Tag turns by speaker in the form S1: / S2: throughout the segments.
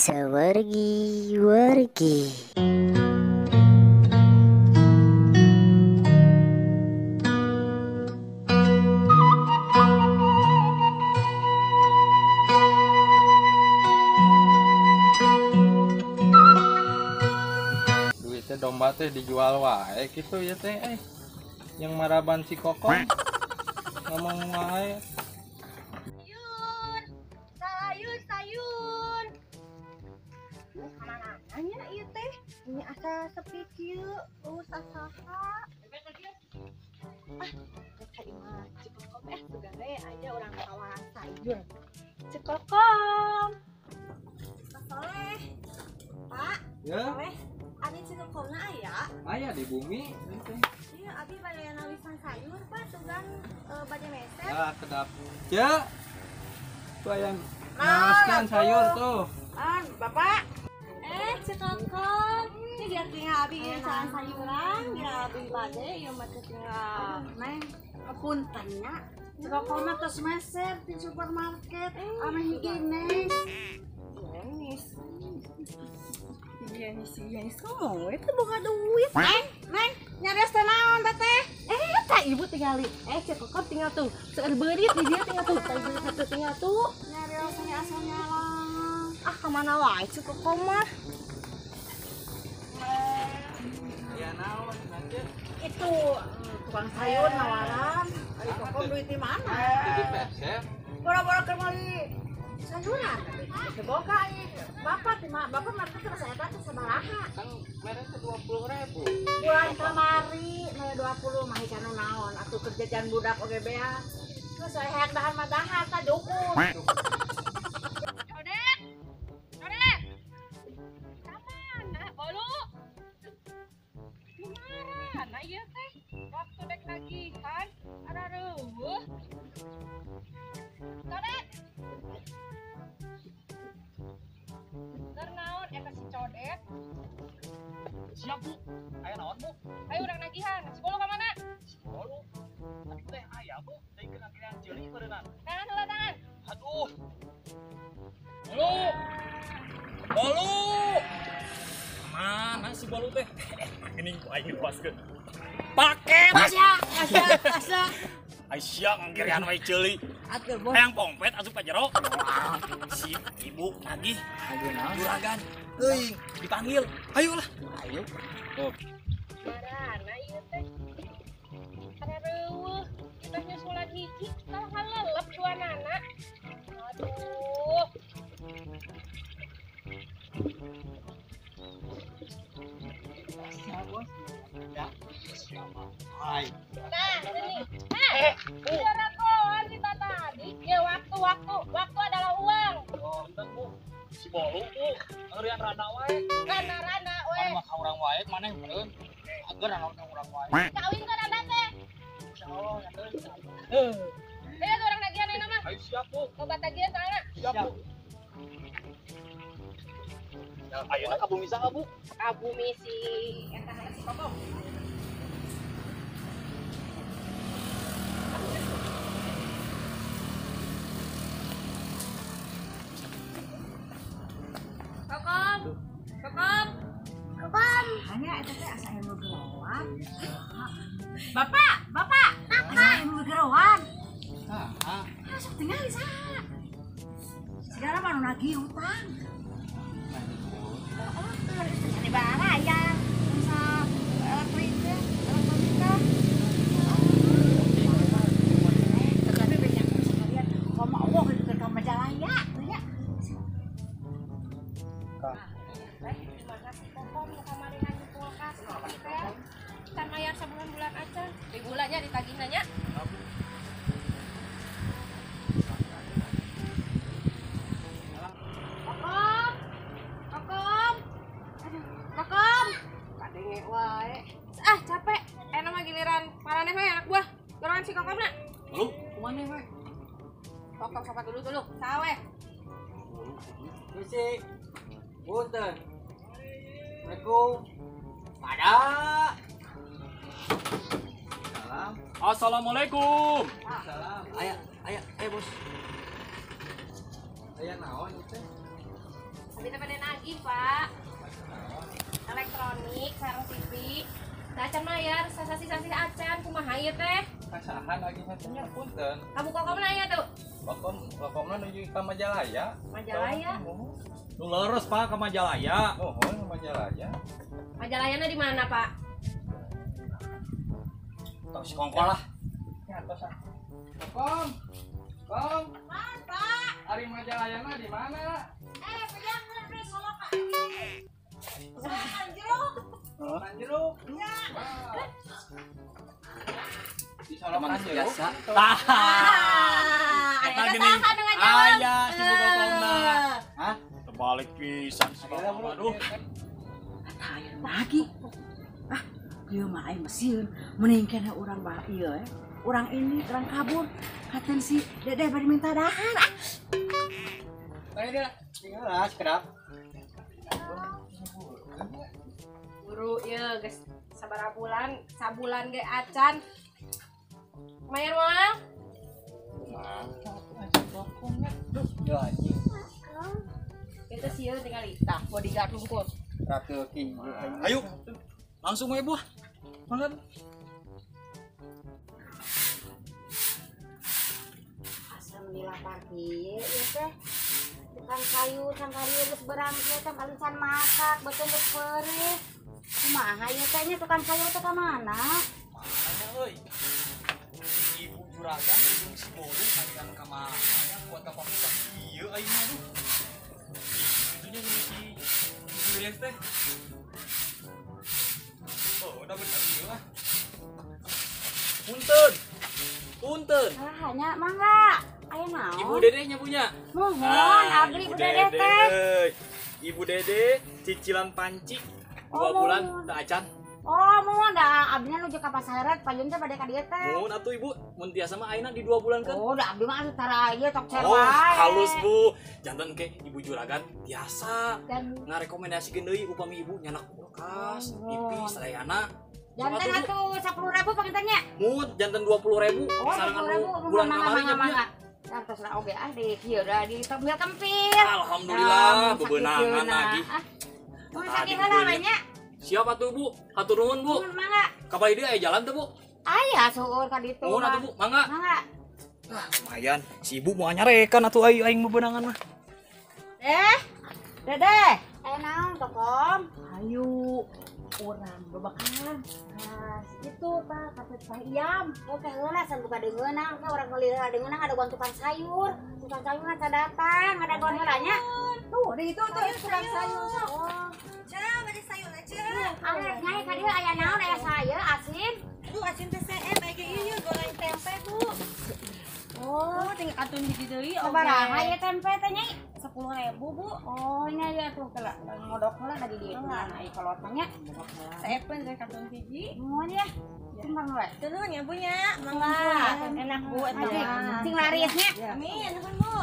S1: Sawargi-wargi.
S2: Duitnya domba teh dijual wae gitu ya teh. Yang maraban si Kokom ngomong wae.
S3: Sayur, sayur. Kamana ieu teh? Ini asa sepi kieu, usaha. Ah, ka imah Ceu Kokom sugan we aya urang tawaran sayur. Ceu Kokom. Pak Soleh. Pak.
S2: Ya.
S3: Soleh. Abi Ceu Kokomna aya?
S2: Aya di bumi.
S3: Iya, abi bade nawisan sayur, Pak, sugan bade meser.
S2: Ya, kedap. Ya. Tuh ayam nawarkan sayur tuh.
S3: Ah, Bapak. Ceu Kokom, ini biar tinggal abi ieu sayuran, biar abi bade ieu mah tinggal.
S4: Neng, punten nya. Ceu Kokom mah tos meser di supermarket ame higienis.
S3: Higienis. Higienis, higienis ngomong we teu boga duit.
S4: Neng, neng, nyarios teh naon teh?
S3: Tah ibu tingali. Ceu Kokom tinggal tuh. Seueur beurit di dieu tinggal tuh. Tah ibu satu tinggal tuh.
S4: Nyarios teh asa nyala.
S3: Ah, kamana wae Ceu Kokom mah?
S2: Ya naon lanjut.
S4: Itu tukang sayur nawaran. Ari Kokom duit di mana?
S2: Di peser.
S4: Boro-boro keur meuli sayuran. Teu boga ieu. Bapak teh mah, bapak mah teh saya teh sabaraha?
S2: Kan mere teh 20.000.
S4: Bulan kamari mere 20 mah hikana naon atuh keur jajan budak oge beak. Terus saya hayang dahar mah dahar tah dukun.
S3: Codet. Codet. Kamana bolu? Kumaha ieu teh? Waktu dek nagihan ada reueuh. Codet. Keur naon eta si Codet?
S5: Siap, Bu. Aya naon, Bu?
S3: Ayo urang nagihan. Si Bolu ka mana?
S5: Si Bolu. Tadi teh aya, Bu. Deui keur nagihan ceuli meureunana.
S3: Tangan heula tangan.
S5: Aduh. Bolu. Bolu. Mana si Bolu teh? Geuning ku aing lepaskeun. Paket.
S4: Asa, asa, asa.
S5: Aisyah nganggirian wae ceuli.
S4: Atuh, Bos.
S5: Hayang pongpet asup ka jero. Si ibu nagih. Juragan. Euy, dipanggil. Ayolah.
S2: Ayo. Oh.
S3: Marana ieu teh. Kada reueuh, kita nyusulan hiji, kalah ngalelep duanana. Aduh.
S2: Siap, Bos. Ya. Hai.
S3: Nah, ini. Nah, jarakoan kita tadi. Ya waktu adalah uang.
S5: Oh, entar, Bu. Si Bolu, Bu. Ngerian rana wae.
S3: Rana-rana we.
S5: Mah ka urang wae maneh meureun. Ager anu urang wae.
S3: Kawin ka rana teh.
S5: Insyaallah ya teh.
S3: Ayo urang nagihan ayeuna mah.
S5: Ayo siap, Bu.
S3: Loba tagihan soalna.
S5: Siap, Bu. Ayeuna ka bumi saha, Bu?
S3: Ka bumi si eta si Kokom. Kokom. Kokom. Kokom.
S4: Hanya eta teh asa aya nu gerowan. Bapak, bapak. Asa aya nu gerowan.
S2: Saha?
S4: Sok tingali saha. Segala mah nu nagih hutang. Oh, ini baraya. Bisa elektrik, elektronika. Tetapi banyak sekalian. Komo Allah itu ke Majalaya, tuh ya.
S3: Teh, mana si Kokom nu kamari nagih kulkas teh. Can mayar sabulan-bulan aja. Di bulannya ditagihna nya. Kokom. Kokom. Aduh, Kokom. Kadenge wae. Ah, capek. Enak mah giliran maraneh we anak buah. Geroan si Kokomna.
S5: Bolu, kumaneh we?
S3: Kokom sopat dulu dulu. Saha we?
S2: Misi. Punten. Assalamualaikum. Ada. Salam.
S5: Assalamualaikum.
S2: Salam. Aya, aya, bos. Aya naon ieu teh?
S1: Kita pada nagih, Pak. Elektronik, sareng TV. Da acan mayar, sasasi-sasi acan kumaha ieu teh?
S2: Kasahan lagi satunya punten.
S1: Kamu kokom nanya tuh.
S2: Kokom, kokomna nuju ka Majalaya.
S1: Majalaya.
S5: Nu leres Pak ka Majalaya.
S2: Oh, ka Majalaya.
S1: Majalayana di mana, Pak?
S5: Tong si kongkol lah.
S2: Ya, tos ah. Kokom. Kom.
S4: Apaan, Pak?
S2: Ari Majalayana di mana?
S4: Pejangan beli solok, Pak. Solokan jeruk.
S2: Solokan jeruk.
S4: Iya.
S2: Di solokan jeruk.
S5: Biasa. Tah. Eta gini. Aya si Bu Kokomna.
S2: Hah?
S5: Terbalik pisan si Kokom. Aduh.
S4: Aya lagi. Ah, ieu mah aing mesieun. Mending keneh urang bah ieu eh. Urang ini urang kabur. Katen si Dedeh bari minta dahar. Ah.
S2: Tanya dia, tinggal lah sekedap.
S1: Buru ya guys, sabaraha bulan, sabulan ge acan. Mayar moal?
S2: Kumaha si Kokomnya? Duh, yo anjing.
S1: Itu sieun tinggal tah bodyguard hungkul.
S2: Ratu kieu.
S5: Ayo. Langsung we, Bu. Mangga.
S4: Asa meni lapar kieu ieu teh. Tukang sayur sangkarieu geus berang kieu teh paling can masak, beuteung geus peurih. Kumaha ieu teh nya tukang sayur teh ka mana?
S5: Mana euy? Si ibu juragan jeung si Bolu kalian ka mana nya kuat ka papisan ieu aing mah aduh. Itunya jeung si Ibu Dedeh teh. Oh, udah bener ieu lah. Punten. Punten.
S4: Ah, nya mangga. Aya naon?
S5: Ibu Dedeh nya punya.
S4: Nuhun, abdi Ibu Dedeh teh.
S5: Ibu Dedeh cicilan panci 2 bulan teu acan.
S4: Oh, muhun da abdi nuju ka pasar payun teh bade ka dieu teh.
S5: Muhun atuh Ibu, mun tiasa mah ayeuna di 2 bulan kan.
S4: Oh, da abdi mah atuh tara ieu tok cer
S5: Oh,
S4: wae.
S5: halus Bu. Janten ke Ibu juragan tiasa
S4: Dan
S5: ngarekomendasikeun deui upami Ibu nyanak kulkas, TV sadayana.
S4: janten atuh 10.000 panginten nya.
S5: Muhun janten 20.000
S4: Oh,
S5: sarangan
S4: 20.000
S5: bulan
S4: mangga
S5: kamari
S4: mangga
S5: nya
S4: mangga. Santos lah oge ah di kieu da di kempil-kempil.
S5: Alhamdulillah bebenangan lagi.
S4: Mun
S5: Tadi
S4: sakieu heula we nya.
S5: Siap atuh Bu, hatur nuhun Bu.
S4: Nuhun mangga.
S5: Kabari deui aya jalan teu Bu?
S4: Aya seueur ka ditu.
S5: Nuhun atuh Bu, mangga.
S4: Mangga.
S5: Ah, lumayan. Si Ibu mau nyarekan atuh aing bebenangan mah.
S4: Dedeh. Naon Kokom?
S3: Ayo urang bebekalan.
S4: Nah, itu tah kata Pak Iam. Oke heula san buka deungeunang ka urang meuli heula deungeunang ada gua tukang sayur. Tukang sayur can datang, ada gua heula nya.
S3: Tuh, di itu tuh itu tukang sayur.
S4: Oh,
S3: Cah, bade sayur aja.
S4: arek nyai ka dieu aya naon aya sayur asin.
S3: Aduh, asin teh seem aya ge ieu goreng tempe, Bu.
S4: Oh,
S3: Oh, tinggal katun hiji deui.
S4: sabaraha ieu tempe teh nyai?
S3: 10.000, Bu.
S4: Oh, nya ieu tuh kela ngodok heula da di dieu. Nah, ieu kolot mah nya.
S3: Seepeun teh katun hiji.
S4: Nuhun ya. Timbang we.
S3: Nuhun ya, Bu nya. Mangga. Enak, Bu eta mah.
S4: Cing larisnya.
S3: Amin, nuhun, Bu.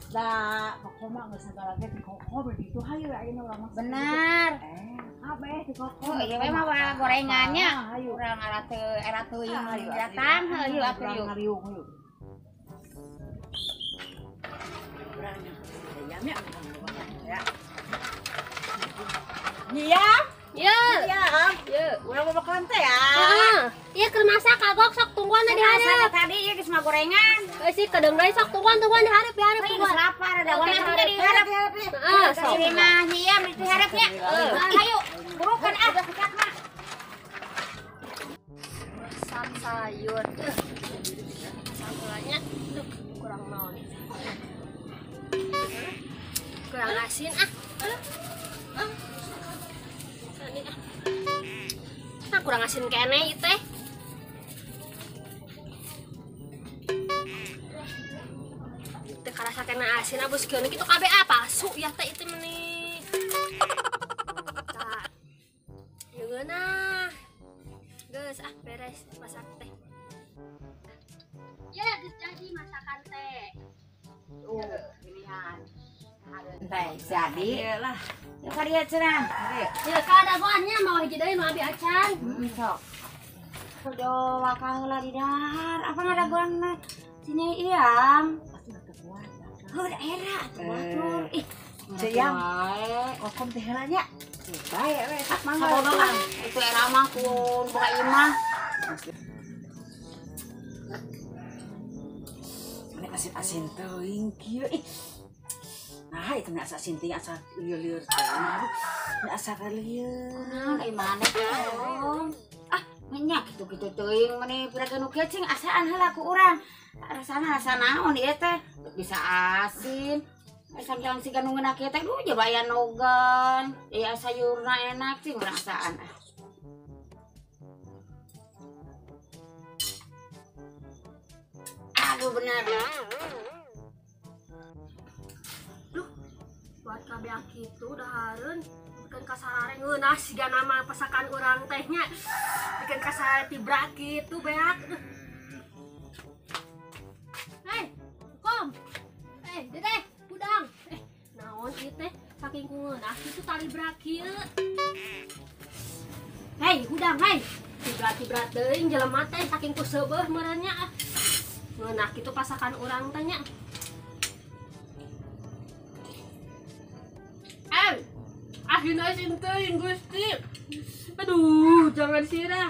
S6: Da kokom mah geus sagala ge ti kokom begitu hayu ayeuna urang mah.
S4: Benar.
S6: Kabeh ti kokom.
S4: Oh, iya we mah gorengannya.
S6: Hayu.
S4: Urang era teu era teuing datang, heuh atuh yuk.
S6: Urang ngariung hayu.
S4: Urang ayamnya ya.
S3: Iya.
S1: Ya.
S3: Iya,
S1: Ya.
S3: urang mau teh ya.
S1: Heeh. Ieu keur masak kagok sok tungguan di hareup.
S4: Tadi ieu geus mah gorengan.
S1: Eh sih kedeung deui sok tungguan tungguan di hareup di hareup
S4: Euy geus
S1: tungguan.
S4: lapar ada
S1: Oke,
S4: urang teh di hareup.
S1: Heeh, sok.
S4: Ini mah Nyi Iam di hareup nya. Hayu, burukan ah kecak mah.
S1: Masak sayur. Sambalnya tuh kurang naon. Kurang asin ah. Ini ah. Nah, kurang asin kene ieu teh. Teu karasa kena asin abus kieu kitu kabeh ah palsu ya teh itu meni. Tah. Ieu ngeunah. Geus ah beres masak teh. Ya geus jadi masakan teh.
S4: Tuh, pilihan. Teh jadi.
S3: Iyalah.
S4: Yuk ka dieu cenah.
S1: Ya kadagoannya mau hiji deui nu abi acan.
S4: Heeh, sok. Kudu wakah heula di dahar. Apa ngadagoan si Nyai Iam?
S6: Atuh teu kuat.
S4: Heuh, era atuh batur. Ih,
S6: Ceyang. Kokom teh heula nya. Bae we sok mangga.
S4: Sabodo ah, itu era mah ku buka imah.
S6: Meni asin-asin teuing kieu ih. Nah, itu meni asa asin teuing asa lieur-lieur teuing. Aduh, meni asa lieur.
S4: Naon ai maneh Kom? Ah, minyak kitu-kitu teuing meni piraga nu kieu cing asaan heula ku urang. Rasana rasa naon ieu teh? Bisa asin. Samjang siga nu ngeunah kieu teh duh jaba aya nogan. Aya sayurna enak cing rasaan. Aduh bener.
S1: Duh, buat kabeh kitu dahareun bikin kasarare ngeunah siga nama pasakan urang teh nya. Bikin kasarare tibrak kitu beak. Hei, Kom. Dedeh, udang. Naon ieu teh saking ku ngeunah kitu tali brak kieu. Hei, hudang, hei. Tibrak-tibrak teuing jelema teh saking ku seubeuh meureun nya. Ngeunah kitu pasakan urang teh nya. Asin asin teuing Gusti. Aduh, jangan sirah.